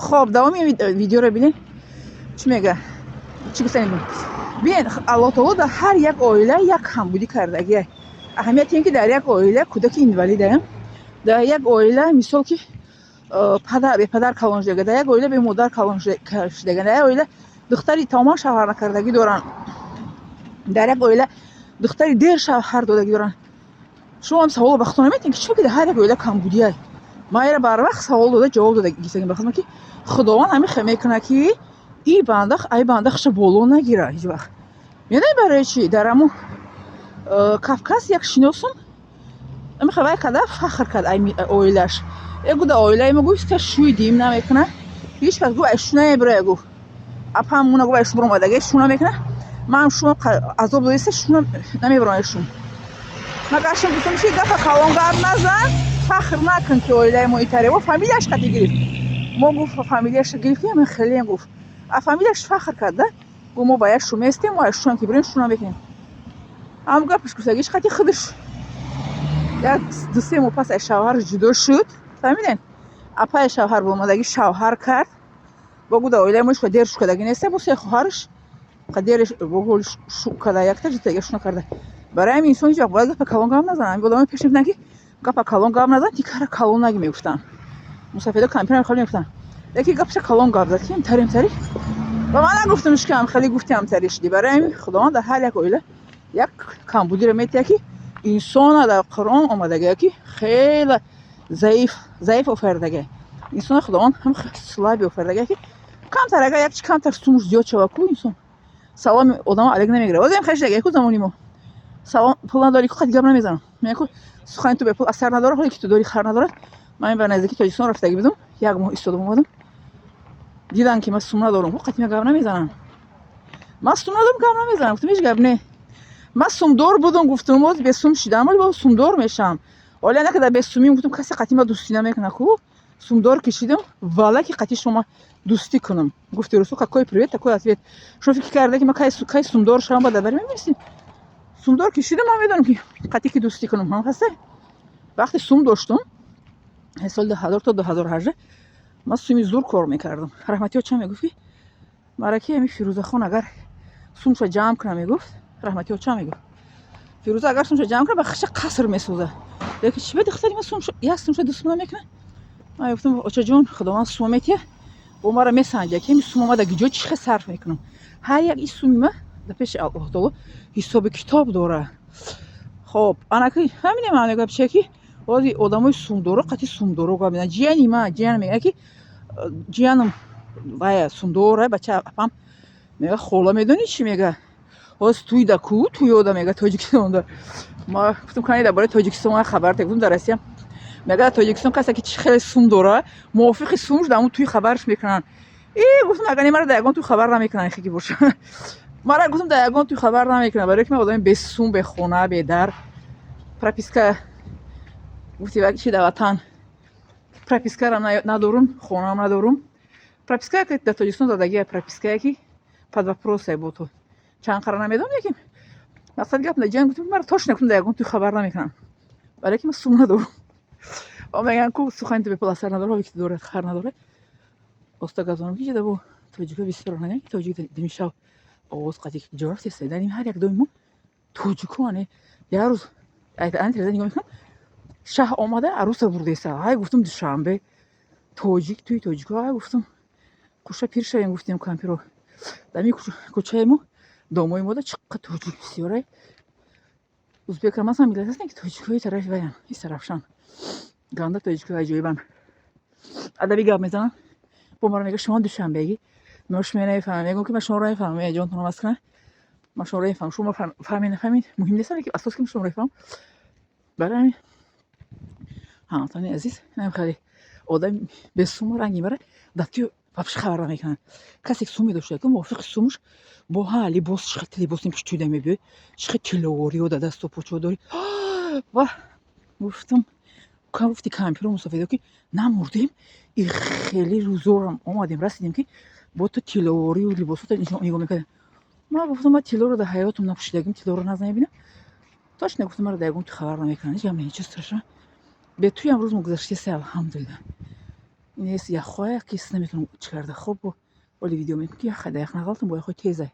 Хоб, давоми видеоро бинед, чӣ мега, чӣ гуфтанем. Бинед, Аллоҳ таоло дар ҳар як оила як камбудӣ кардагия. Аҳамияти ин ки дар як оила кӯдаки инвалидаям, дар як оила, мисол, ки падар бепадар калон шудага, дар як оила бемодар калон шудага, дар як оила духтари тамоман шавҳар накардагӣ доранд, дар як оила духтари дер шавҳар додагӣ доранд. Шумо ҳам саволо ба худтон наметиҳед, ки чӣ ки дар ҳар як оила камбудия? Ман ира барвақт савол дода, ҷавоб дода гирифтагим ба худам, ки Худованд ҳамин хел мекунад, ки и банда ай банда хуша боло нагира ҳеҷ вақт. Медонед барои чӣ? Дар ҳамун Кавказ як шиносум ҳамин хел вай карда, фахр кард ай оилаш. Э, гу, дар оилаи мо, гуфт, кас шӯи дим намекунад, ҳеҷ кас, гуфт, ай шу намебирояд. Гуфт, апам муна, гуфт, ай шу биромадаги, шу намекунад, ман шумо азоб додаиста, шу намебирояд шум. Ман гаштам, гуфтам, чи гапа калон гап назан, фахр накун, ки оилаи мо итаре. Мо фамилияш қати гирифт, мо, гуфт, фамилияша гирифтем, ман хеле, гуфт, а фамилияш фахр кард да. Гуфт, мо ба як шу местем, мо ай шуам ки бирем, шу намекунем. Ҳам гапаш гуфтагиш қати худаш як 2-3 моҳ пас аз шавҳараш ҷудо шуд. Фаҳмидем, апаи шавҳар бомадагӣ шавҳар кард. Бо гу, дар оилаи мо ҳеҷ дер шу кардагӣ неста, бо се хоҳараш дер бо шу карда, якта ҷудтага шу накарда. Барои ҳамин инсон ҳеҷ вақт бояд гапа калон гап назанад. Ҳамин одамои пеш мегуфтанд, ки гапа калон гап назан, тикара калон наги, мегуфтанд. Мусафедо кампирам хеле мегуфтанд, яке гапаша калон гап зад, ки имтари имтари ба ман нагуфтамш, ки хеле гуфти, ҳамтари шудӣ. Барои ҳамин Худованд дар ҳар як оила як камбудиро метиҳад, ки инсона дар Қуръон омадагия, ки хеле заиф заиф офаридагия инсона. Худованд ҳам слабый офаридагия, ки камтар, агар як чи камтар сумуш зиёд шава ку, инсон саломи одамо алек намегирад. Озем хеле шудагия ку замони мо, салом, пул надорӣ ку, қати гап намезанам. Мегӯяд ку, сухани ту бепул асар надорад, ҳоле ки ту дорӣ, хар надорад. Ман ба наздики Тоҷикистон рафтагӣ будам, як моҳ истодам, омадам, дидан, ки ман сум надорам, қати ман гап намезанам. Ман сум надорам, гап намезанам. Гуфтам, ҳеҷ гап не, ман сумдор будам, гуфтам, боз бесум шидам, вале боз сумдор мешавам. Оле накарда бесумим, гуфтам, касе қати ман дӯстӣ намекунад ку, сумдор кишидам, вала ки қати шумо дӯстӣ кунам. Гуфти русу: «Какой привет, такой ответ». Шумо фикр карда, ки ман кай сумдор шавам, ба дарбари мемирсим. Сумдор кишидам, ман медонам, ки қати ки дӯстӣ кунам. Ҳам ҳаста, вақте сум доштум, соли 2000 то 2018 ман суми зур кор мекардам. Раҳматиё ча мегуфт, ки мараки ҳами Фирӯзахон агар сумша ҷамъ кунам, мегуфт, раҳматиё ча мегуфт, Фирӯза агар сумша ҷамъ кунам, ба хиша қаср месоза. Лекин чӣ ба духтари ман сумша, як сумша дӯст намекунад? Ман гуфтам, очаҷон, Худованд сума метиҳа, бо мара месанҷа, ки ҳами сума ма дар ҷо чӣ хел сарф мекунам. Ҳар як и суми ма дар пеши Аллоҳ таоло ҳисоби китоб дора. Хоб, анаки ҳамине ман мегӯям, чия ки бози одамои сумдоро қати сумдоро гап мезанад. Ҷияни ма, ҷиян мегӯяд, ки ҷиянам вая сумдора, бача апам мега, хола, медонӣ чӣ мега? Ҳоз туй да ку туёда, мега, Тоҷикистонда. Ма гуфтам, кани дар бораи Тоҷикистон ман хабар та. Гуфтам, дар Россия, мега, дар Тоҷикистон касе ки чӣ хеле сум дора, мувофиқи сумш дар ҳамун туй хабарш мекунанд. Э, гуфтам, агар не, мара дар ягон туй хабар намекунанд. Хеки боша, мара, гуфтам, дар ягон туй хабар намекунанд, барое ки ман одами бесум, бехона, бедар, прописка, гуфти чи, дар ватан пропискарам надорум, хонаам надорум. Прописка дар Тоҷикистон додагия, пропискае ки под вопросае бо то чанд қара намедонам. Лекин мақсади гап ҷан, гуфтам, мара точно, гуфтам, дар ягон туй хабар намекунам, барое ки ман сум надорум. Мегӯянд ку, сухани ту бепул асар надорад, ҳоле ки ту дорад, хар надорад. Оста газонам ки ҷида бо тоҷико бисёр наган, ки тоҷик димишав овоз қати ҷо рафтеста. Дар ҳар як доми мо тоҷико ане. Як рӯз ан телевизор нигоҳ мекунам, шаҳ омада, арӯса бурдеста. Ай, гуфтам, Душанбе тоҷик, туи тоҷико. Ай, гуфтам, куша пир шавем, гуфтем, кампиро. Дар ин кӯчаи мо, домои мода чӣ қадр тоҷик бисёрай. Узбекам ҳастан, миллат ҳастан, ки тоҷикои тарафи ваян, Истарафшан ганда тоҷикои аҷоибан, адаби гап мезанам. Бо мара мега, шумо душанбегӣ? Ма шумо намефаҳмам. Мегӯм, ки ман шуморо намефаҳмам, ҷонтонам аст кунам, ман шуморо намефаҳмам. Шумо фаҳмед, нафаҳмед, муҳим нест, лекин асос ки шуморо мефаҳмам. Барои ҳамин, ҳамватани азиз, инам хеле одам бесуму ранги мара дар туй вообще хабар намекунанд. Касе ки суме дошта, ки мувофиқи сумуш бо ҳа либос, чӣ хел либос мепӯши, туйда мебиёй, чӣ хел тилловориё дар дасту почо дорӣ. Ва гуфтам, гуфти кампиро, мусофиро ки намурдем, и хеле рӯзорам омадем, расидем, ки бо ту тилловорию либосото нигоҳ мекардем. Ман гуфтам, ман тиллоро дар ҳаётам напӯшидагим, тиллоро наз намебинам. Точно, гуфтам, мара дар ягон туй хабар намекунанд. Ҳеҷ гап, ничего страшного, бе туям рӯз мо гузаштеста, алҳамдулилла. Ин ҳес яхҳое, ки ҳис наметавонам чӣ карда. Хоб, оли видео мекунам, ки яха да ях нағалтам, бо яхҳои тезай.